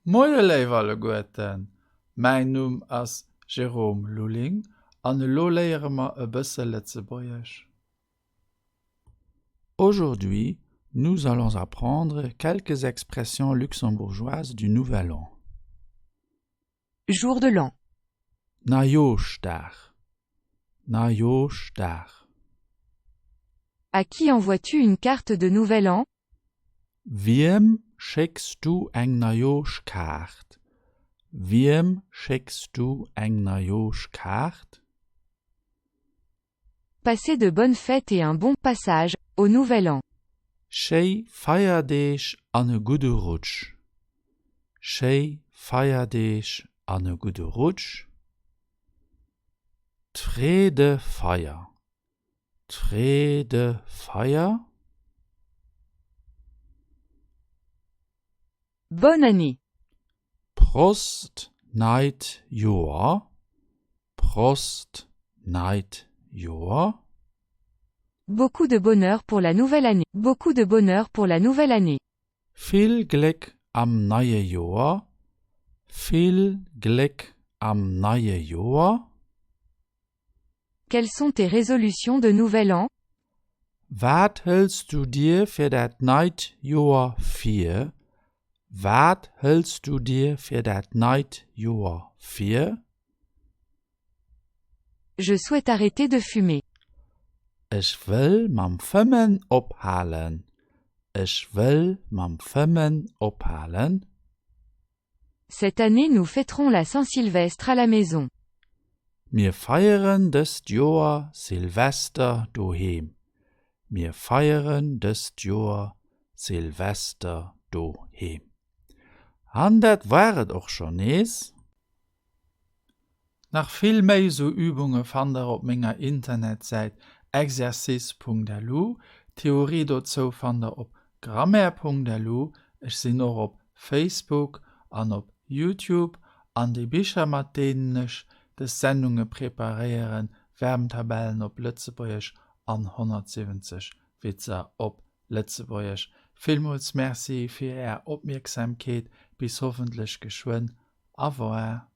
Moie léif alleguerten, mäin Numm ass Jérôme Lulling an elo léiere mer e bësse Lëtzebuergesch. Aujourd'hui, nous allons apprendre quelques expressions luxembourgeoises du Nouvel An. Jour de l'An. Neijooschdag, Neijooschdag. À qui envoies-tu une carte de Nouvel An? Wiem schécks du eng Neijooschkaart? Wiem schécks du eng Neijooschkaart? Passez de bonnes fêtes et un bon passage au Nouvel An. Schéi Feierdeeg an e gudde Rutsch! Schéi Feierdeeg an e gudde Rutsch! D'Freedefeier, D'Freedefeier. Bonne année! Prost neit Joer! Prost neit Joer! Beaucoup de bonheur pour la nouvelle année! Beaucoup de bonheur pour la nouvelle année! Vill Gléck am neie Joer! Vill Gléck am neie Joer! Quelles sont tes résolutions de nouvel an? Wat hëls du dir fir dat neit Joer vir? Wat hëls du dir fir dat neit Joer vir? Je souhaite arrêter de fumer. Ech wëll mam Fëmmen ophalen. Ech wëll mam Fëmmen ophalen. Cette année nous fêterons la Saint-Sylvestre à la maison. Mir feieren dëst Joer Silvester doheem. Mir feieren dëst Joer Silvester doheem. An dat war et och schonn nees. Nach vill méi esou Übunge fannt der op menger Internetsäit exercice.lu. D'Theorie dozou fannt der op grammaire.lu. Ech sinn och op Facebook an op Youtube. An déi Bicher mat deenen ech des Sendunge preparéieren, Verbentabellen op Lëtzebuergesch an 170 Witzer op Lëtzebuergesch. Villmools Merci fir är Opmierksamkeet. Bis hoffentlech geschwënn. Au revoir.